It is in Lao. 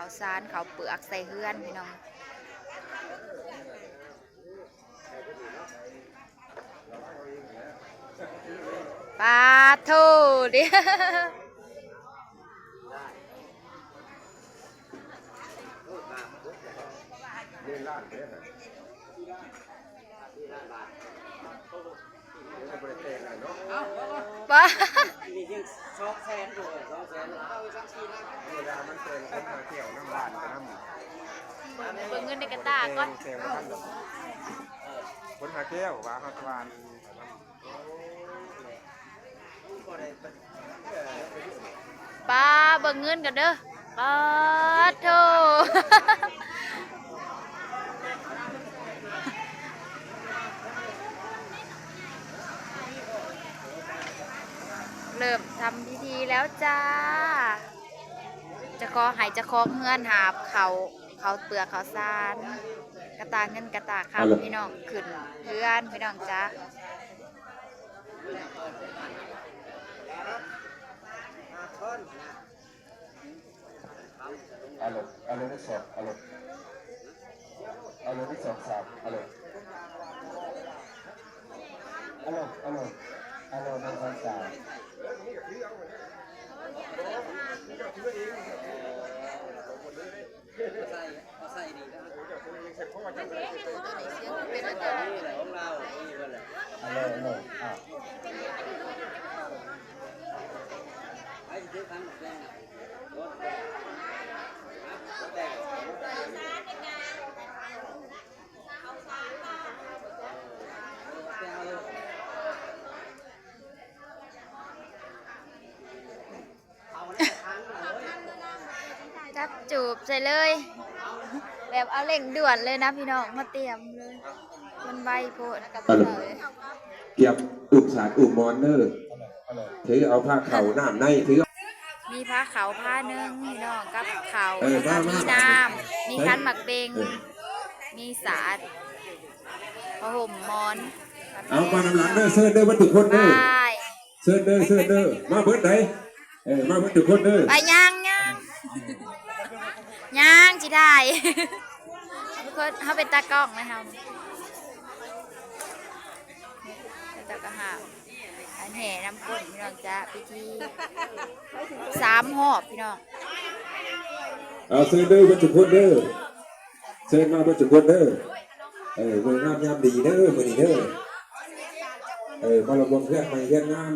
ເຂົ້າສານເຂົ້າເປືອກໃສ່ເຮືອນພີ່ນ້ອງ. ປາໂທ ເດ້ ປາ ເບິ່ງເງິນໃນກະຕ່າກ່ອນ. ຄົນຫາແກ້ວວ່າເຮົາຈະວ່າ ປ້າ ເບິ່ງເງິນກັນເດີ ປາໂທ ເລີ່ມທຳພິທີແລ້ວຈ້າ. ຈະຂໍໃຫ້ເຈົ້າຂອງເຮືອນຫາບເຂົ້າ ເຂົ້າເປືອກເຂົ້າສານ ກະຕ່າເງິນກະຕ່າຄຳ ພີ່ນ້ອງ ຂຶ້ນເຮືອນ ພີ່ນ້ອງຈ້າ. ອາລົມ ອາລົມ ໜຶ່ງ ສອງ ອາລົມ ອາລົມ ໜຶ່ງ ສອງ ສາມ ອາລົມ ອາລົມ ອາລົມ ອາລົມ ໜຶ່ງ ສອງ ສາມ. ຈັບຈູບໃສ່ເລີຍ ແບບເອົາເລັ່ງດ່ວນເລີຍນະພີ່ນ້ອງ ມາຕຽມເລີຍ ມັນໄວໂພດ. ຕຽມອຸ້ມສານອຸ້ມໝອນເດີ ຖືເອົາພາເຂົ້ານ້ຳໃນ ຖື ມີພາເຂົ້າພາໜຶ່ງພີ່ນ້ອງ ກັບເຂົ້າ ເອີ ແລ້ວກໍມີນ້ຳ ມີຂັນໝາກເບັງ ເອີ ມີສາດ ຜ້າຫົ່ມໝອນ. ເອົາມານຳຫຼັງເດີ ເຊີນເດີ ເບິດທຸກຄົນເດີ ເຊີນເດີ ເຊີນເດີ ມາເບິດໃດ ເອີ ມາເບິດທຸກຄົນເດີ ໄປ ຍ່າງ ຍ່າງ ຍ່າງ ຊິຖ່າຍ ເຮົາເປັນຕາກ້ອງນະ ເຮົາ ເຂົາເຈົ້າກໍຫາບ ອັນແຫ່ນຳກົ້ນພີ່ນ້ອງຈ້າ ພິທີສາມຮອບພີ່ນ້ອງ. ເອົາ ເຊີນເດີ ເບິດທຸກຄົນເດີ ເຊີນມາເບິດທຸກຄົນເດີ ເອີ ມື້ງາມຍາມດີເດີ ມື້ນີ້ເດີ ເອີ ມາລຳວງເຮືອນໃໝ່ເຮືອນງາມ.